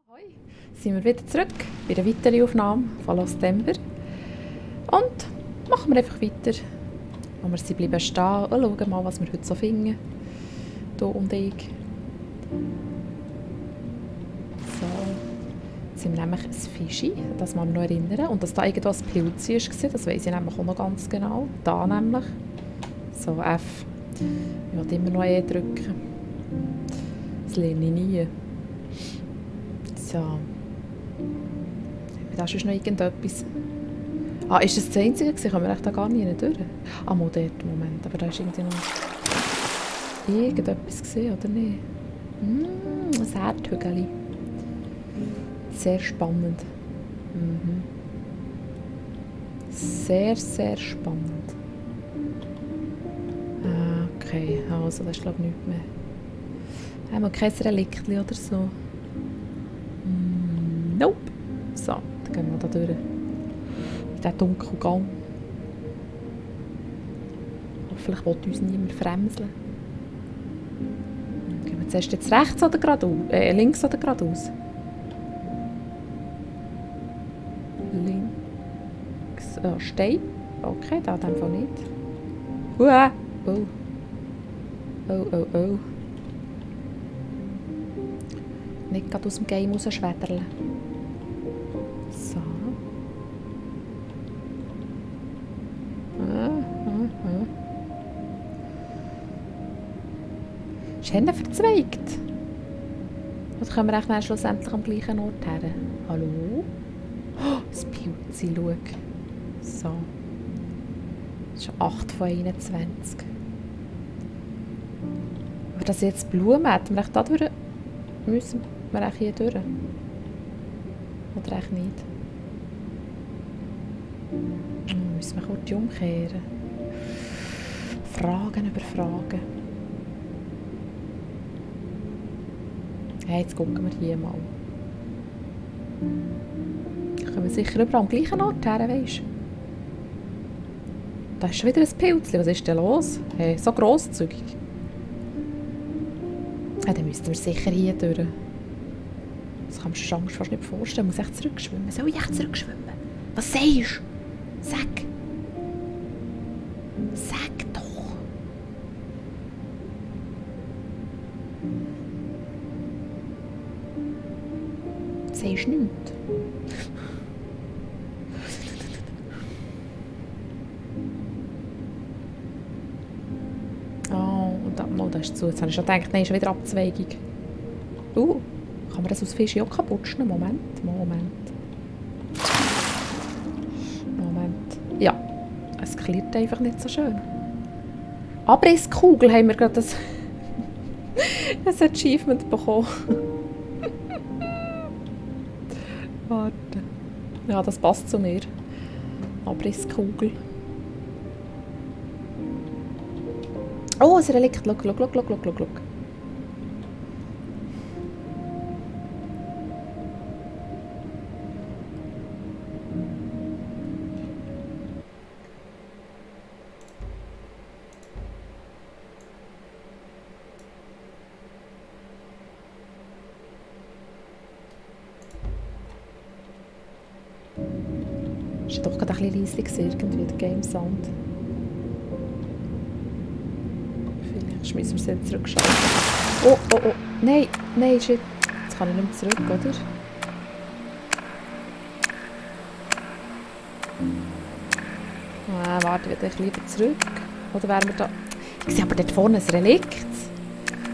Ahoi, sind wir wieder zurück bei einer weiteren Aufnahme von Lost Ember. Und machen wir einfach weiter, wo wir sind bleiben stehen und schauen mal, was wir heute so finden. Hier und ich. So, jetzt sind wir nämlich ein Fischi, das man noch erinnern. Und dass da irgendwo ein Pilz war, das weiss ich nämlich auch noch ganz genau. Da nämlich. So, F. Ich will immer noch E drücken. Das lerne ich nie. So. Haben wir da schon noch irgendetwas? Ah, ist das Einzige gewesen? Kommen wir echt da gar nicht durch? Ah, mal dort, Moment. Aber da ist irgendwie noch irgendetwas gesehen, oder nicht? Ein Erdhügel. Sehr spannend. Sehr, sehr spannend. Okay, also das ist glaube ich nichts mehr. Haben wir kein Reliktli oder so? Nope. So, dann gehen wir da durch. In diesen dunklen Gang. Hoffentlich will uns niemand fremseln. Gehen wir zuerst jetzt rechts oder geradeaus? Links oder geradeaus? Links. Stein. Okay, da in dem Fall nicht. Oh. Oh. Nicht gerade aus dem Game rausschwäderlen. So. Ist Hände verzweigt? Oder können wir echt dann schlussendlich am gleichen Ort her? Hallo? Oh, das Pilzi, schau. So. Das ist 8 von 21. Aber das jetzt Blumen, hätten wir echt da durch... Müssen wir echt hier durch? Oder echt nicht? Müssen wir kurz umkehren? Fragen über Fragen. Hey, jetzt gucken wir hier mal. Können wir sicher überall am gleichen Ort her, weisst du? Da ist schon wieder ein Pilzchen. Was ist denn los? Hey, so grosszügig. Ja, dann müssten wir sicher hier durch. Das kann man sich Angst fast nicht vorstellen. Muss ich echt zurückschwimmen? Soll ich echt zurückschwimmen? Was sagst du? Sag doch. Sagst du nichts? Oh, das ist zu. Jetzt habe ich schon gedacht, nein, ist wieder Abzweigung. Kann man das aus Fisch auch kaputt schneiden? Moment. Ja, es klirrt einfach nicht so schön. Abrisskugel haben wir gerade ein Achievement bekommen. Warte. Ja, das passt zu mir. Abrisskugel. Oh, ein Relikt. Schau. Ist doch gerade ein bisschen leise irgendwie, der Game Sound. Vielleicht müssen wir es jetzt zurückschalten. Oh. Nein, shit. Jetzt kann ich nicht mehr zurück, oder? Warte, will ich lieber zurück? Oder wären wir da... Ich sehe aber dort vorne ein Relikt.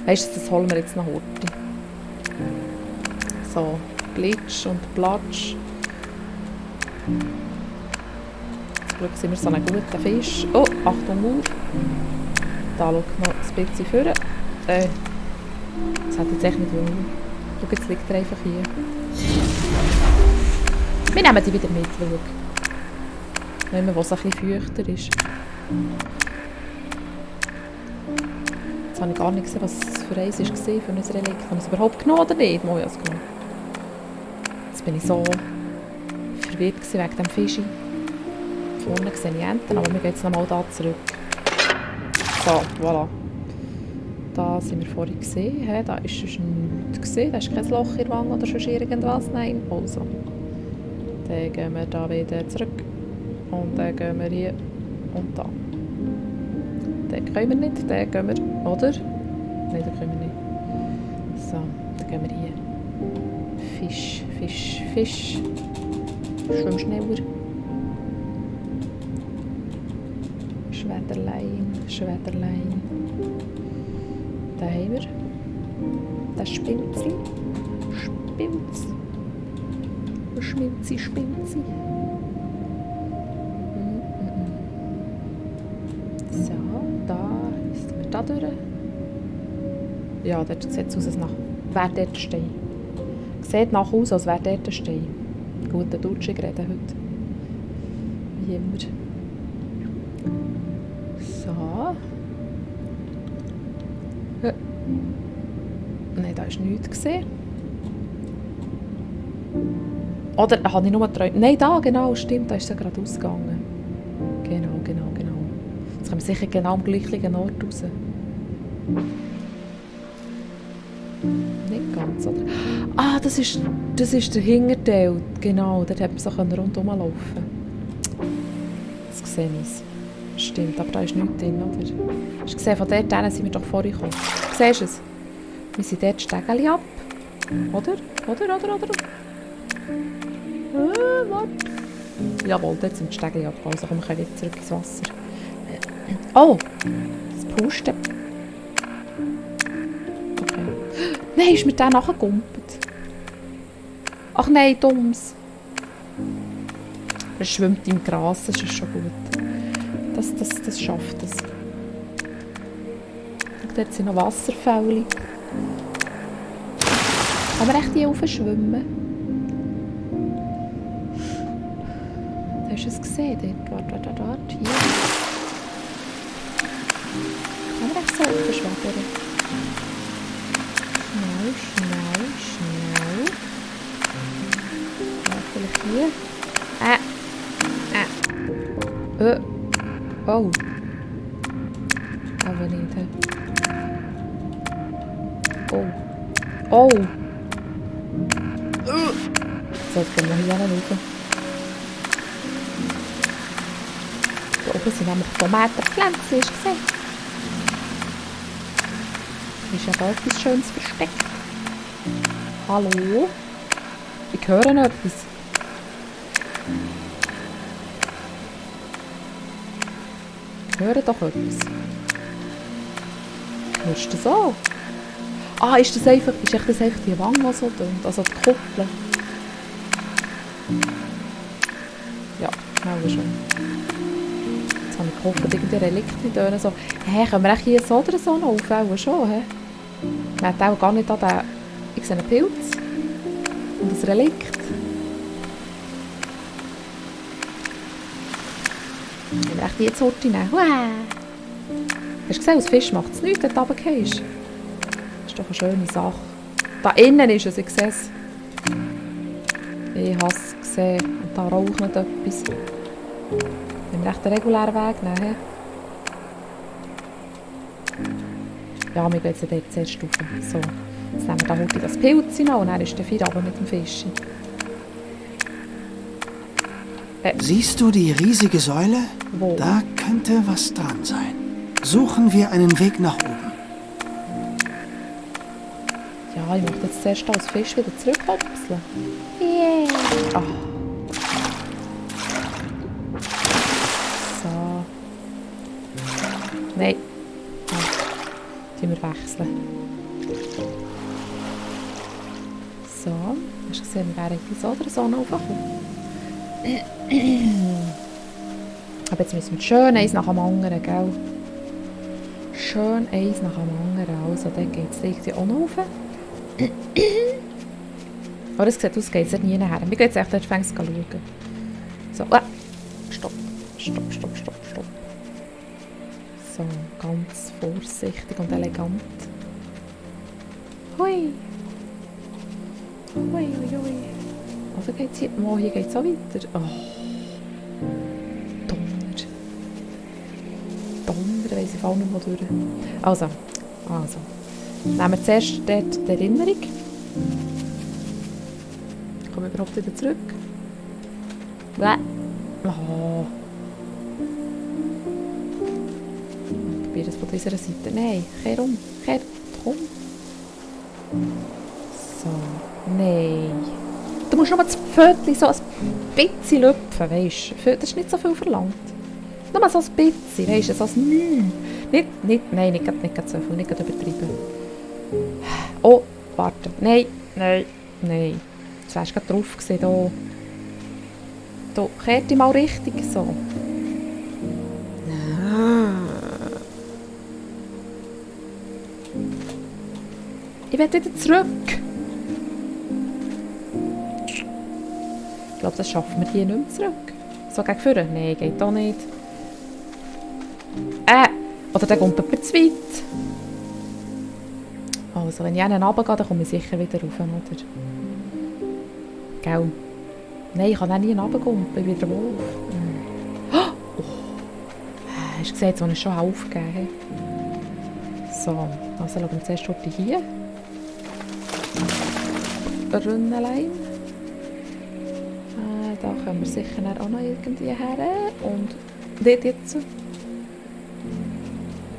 Weißt du, das holen wir jetzt noch heute. So, Blitsch und Platsch. Zum Glück sind wir so einen guten Fisch. Oh, Achtung, Mauer. Da schau noch ein bisschen vorne. Das hat jetzt echt nicht wollen. Schau, jetzt liegt er einfach hier. Wir nehmen die wieder mit, schau. Nicht mehr, wo es ein bisschen feuchter ist. Jetzt habe ich gar nicht gesehen, was es für eins war, für ein Relikt. Habe ich es überhaupt genommen oder nicht? Mal, ja, es genommen. Jetzt bin ich so verwirrt wegen dem Fischi. Vorne sehe ich Enten, aber wir gehen jetzt nochmal da zurück. So, voilà. Da sind wir vorhin gesehen. He, da ist sonst nichts gesehen. Da ist kein Loch in der Wange oder sonst irgendwas. Nein, also. Dann gehen wir da wieder zurück. Und dann gehen wir hier und da. Den können wir nicht, den gehen wir, oder? Nein, den können wir nicht. So, dann gehen wir hier. Fisch, Fisch, Fisch. Schwimm schneller. Schwederlein, Schwederlein. Da haben wir. Das Spinzli. Spinz. Schminzi, Spinzi. So, da sind wir da durch. Ja, dort sieht es aus, als wäre dort stehen. Sieht nach aus, als wäre dort stehen. Gute Dutschig reden heute. Wie immer. So. Nein, da ist nichts gesehen. Oder habe ich nur geträumt? Nein, da, genau, stimmt, da ist sie gerade ausgegangen. Genau. Jetzt kommen wir sicher genau am gleichen Ort raus. Nicht ganz, oder? Ah, das ist der Hinterteil. Genau, dort hätte man so rundherum laufen können. Das sehe ich. Stimmt, aber da ist nichts drin, oder? Hast du gesehen, von dort hin sind wir doch vorhin gekommen. Siehst du es? Wir sind dort Stegeli ab. Oder? Warte. Jawohl, dort sind die Stegeli ab. Also kommen wir wieder zurück ins Wasser. Oh! Das Pusten. Okay. Nein, ist mir der nachgegumpelt. Ach nein, dumms. Er schwimmt im Gras, das ist schon gut. Das schafft es. Und dort sind noch Wasserfälle. Kann man echt hier raufschwimmen? Hast du es gesehen? Dort, hier. Kann man echt so raufschwimmen? Schnell. Ja, vielleicht hier. Oh. Aber nicht. Oh. Jetzt gehen wir hier rauf. Da oben sind nämlich Tomatenpflanzen, hast du gesehen? Ist ja da etwas Schönes versteckt. Hallo? Ich höre noch etwas. Ich höre doch etwas. Hörst du das auch? Ah, ist das einfach die Wange, die so tönt? Also die Kuppel? Ja, genau schon. Jetzt habe ich gehofft, irgendwie Relikte tönen so. Hä, können wir echt hier so oder so noch auf? Auch schon, hä? Man hat auch gar nicht an den... Ich sehe einen Pilz. Und ein Relikt. Ich will echt die Sorte nehmen. Hast du gesehen, als Fisch macht es nichts, wenn du runtergehst? Das ist doch eine schöne Sache. Da innen ist es, ich sehe es. Ich habe es gesehen. Und da raucht nicht etwas. Wenn wir echt den regulären Weg nehmen. Ja, wir gehen jetzt dort zuerst rauf. So, jetzt nehmen wir da heute das Pilz noch und dann ist der Feierabend mit dem Fisch. Siehst du die riesige Säule? Wo? Da könnte was dran sein. Suchen wir einen Weg nach oben. Ja, ich möchte jetzt zuerst als Fisch wieder zurückhopseln. Yeah! Ah. So. Nein. Die wir wechseln. So. Hast du gesehen, wir wären in so oder so noch hochgekommen. Aber jetzt müssen wir schön eins nach dem anderen, gell? Schön eins nach dem anderen. Also, dann geht es irgendwie auch noch rauf. Aber es sieht aus, geht es nie nachher. Wir gehen jetzt echt dort schauen. So, stopp. So, ganz vorsichtig und elegant. Hui. Oder geht's hier? Oh, hier geht es auch weiter. Oh. Donner, weiss ich auch nicht mehr durch. Also, Also, nehmen wir zuerst dort die Erinnerung. Kommen wir überhaupt wieder zurück? Bäh. Oh. Ich probiere es von dieser Seite. Nein, kehr um. Kehr, komm. So, nein. Du musst nur das Pfötchen so ein bisschen lüpfen, weisst du? Das ist nicht so viel verlangt. Nur so ein bisschen, weisst du, so ein Mühe. Nein, nicht so viel, nicht übertreiben. Oh, warte. Nein. Jetzt wärst du gerade drauf gewesen, da. Da, kehr dich mal richtig, so. Ich will wieder zurück. Ich glaube, das schaffen wir hier nicht mehr zurück. So gegen vorne? Nein, geht auch nicht. Oder der kommt etwa zu weit. Also, wenn ich einen runtergehe, dann komme ich sicher wieder rauf, oder? Gell? Nein, ich kann auch nie runterkommen. Ich bin wieder Wolf. Oh. Hast du gesehen, jetzt habe ich schon aufgegeben. So, also schauen wir zuerst hier. Rünnelein. Da können wir sicher auch noch irgendwie her. Und dort jetzt.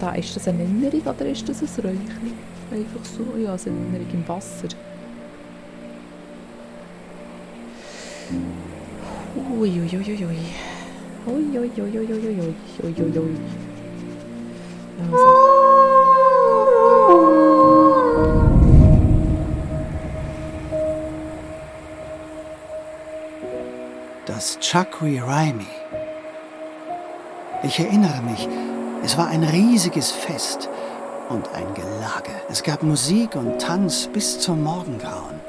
Da ist das eine Erinnerung oder ist das ein Räuchchen? Einfach so, ja, eine Erinnerung im Wasser. Uiuiuiui. Also. Das Chakwi Raimi. Ich erinnere mich, es war ein riesiges Fest und ein Gelage. Es gab Musik und Tanz bis zum Morgengrauen.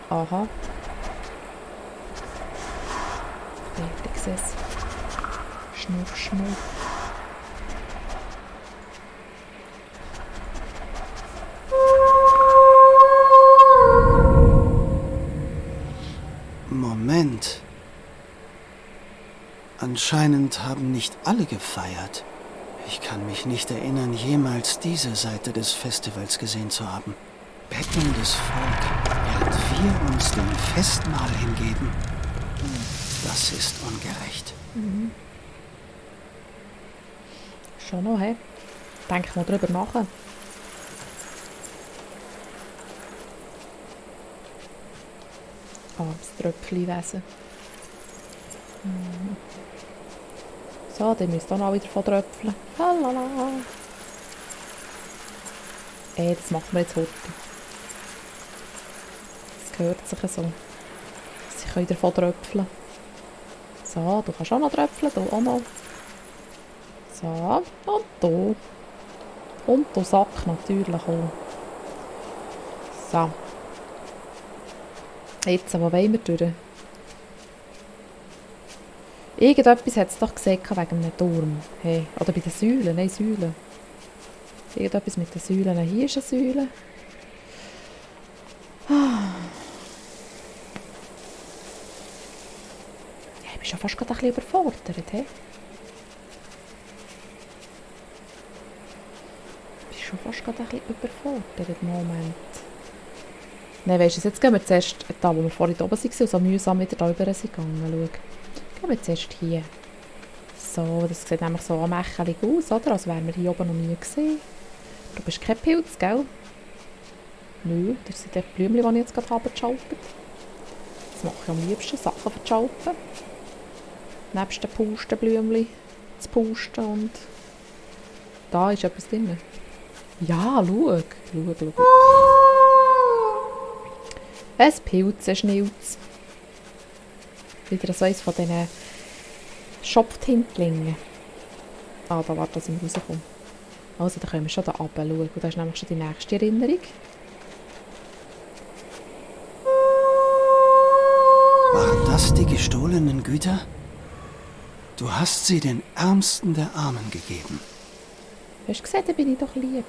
Aha. Ich sehe es. Schnurr. Moment. Anscheinend haben nicht alle gefeiert. Ich kann mich nicht erinnern, jemals diese Seite des Festivals gesehen zu haben. Bettendes Volk, während wir uns dem Festmahl hingeben. Das ist ungerecht. Schon noch, hä? Denk mal drüber nach. Das Tröpfchenwesen. So, die müsst auch noch wieder von tröpfeln. Lalala. Das machen wir jetzt heute. Das gehört sich so. Sie können davon tröpfeln. So, du kannst auch noch tröpfeln, du auch noch. So, und du. Und du Sack natürlich auch. So. Jetzt, wo wollen wir durch? Irgendetwas hat es doch gesehen wegen einem Turm. Hey. Oder bei den Säulen, nein, Säulen. Irgendetwas mit den Säulen. Hier ist eine Säule. Ich bin schon fast gerade ein bisschen überfordert. He? Ich bin schon fast gerade ein bisschen überfordert im Moment. Nein, weisst du, jetzt gehen wir zuerst da, wo wir vorhin oben waren und so mühsam wieder da rüber sind gegangen. Gehen wir zuerst hier. So, das sieht nämlich so anmächelig aus, oder? Als wären wir hier oben noch nie gesehen. Du bist kein Pilz, gell? Nö, das sind die Blümchen, die ich jetzt gerade runtergeschaltet. Das mache ich am liebsten, Sachen verschalten. Nebst den Pustenblümchen zu pusten und... Da ist etwas drin. Ja, schau. Ein Pilzenschnilz. Wieder so eins von diesen Schopftintlingen. Da warte, dass ich rauskomme. Also, da können wir schon da runter schauen. Und das ist nämlich schon die nächste Erinnerung. Waren das die gestohlenen Güter? Du hast sie den Ärmsten der Armen gegeben. Hast du gesehen, da bin ich doch lieb.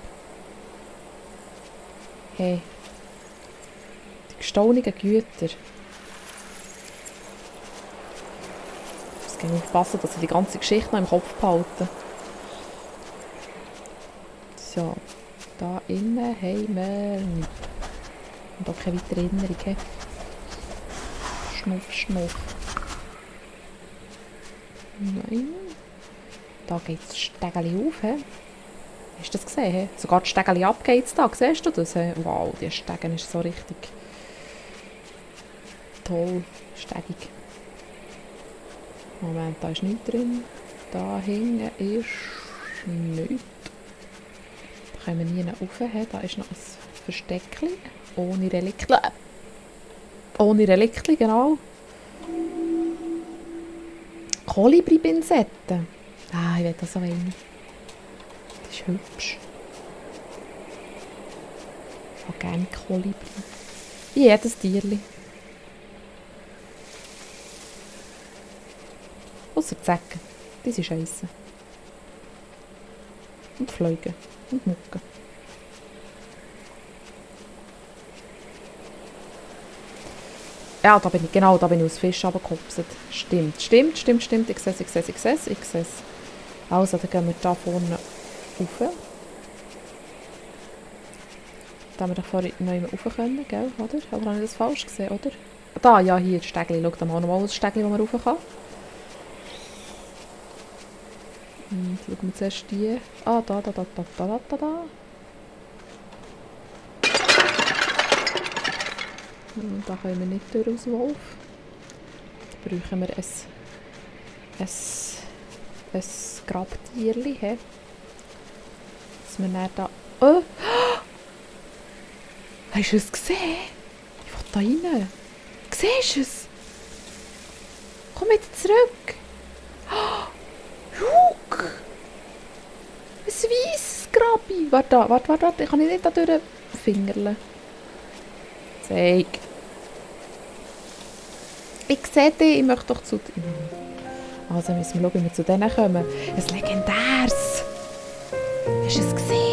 Hey. Die gestohlenen Güter. Es kann nicht passen, dass ich die ganze Geschichte noch im Kopf behalte. So. Da innen haben wir nichts. Und auch keine weitere Erinnerung. He? Schnuff, schnuff. Nein. Da geht das Stegeli auf. He? Hast du das gesehen? He? Sogar das Stegeli ab geht's da. Siehst du das? He? Wow, die Stegen ist so richtig toll. Stegig. Moment, da ist nichts drin. Da hinten ist nichts. Da können wir nie rauf. He? Da ist noch ein Versteckchen. Ohne Reliktli. Ohne Reliktli, genau. Kolibri-Pinzette. Ah, ich will das so eine. Das ist hübsch. Ich habe gerne Kolibri. Wie jedes Tierli. Ausser die Zecken. Die sind scheisse. Und Fliegen. Und Mucken. Ja, da bin ich aus Fisch runtergekupset. Stimmt. Ich sehe es. Also, dann gehen wir da vorne rauf. Da haben wir doch vorhin noch immer rauf können, gell, oder? Aber habe ich das falsch gesehen, oder? Da, ja, hier, das Stegli. Schau da mal nochmal das Stegli, wo man rauf kann. Schauen wir zuerst die. Ah, da. Da können wir nicht durch aus Wolf. Da brauchen wir ein Grabtierli. Dass wir dann da... Oh! Hast du es gesehen? Ich will da rein. Siehst du es? Komm jetzt zurück. Schau! Ein weisses Grabi. Warte. Ich kann nicht da durchfingerle. Zeig. Ich sehe dich, ich möchte doch zu dir. Also müssen wir schauen, wie wir zu denen kommen. Ein legendäres. Hast du es gesehen?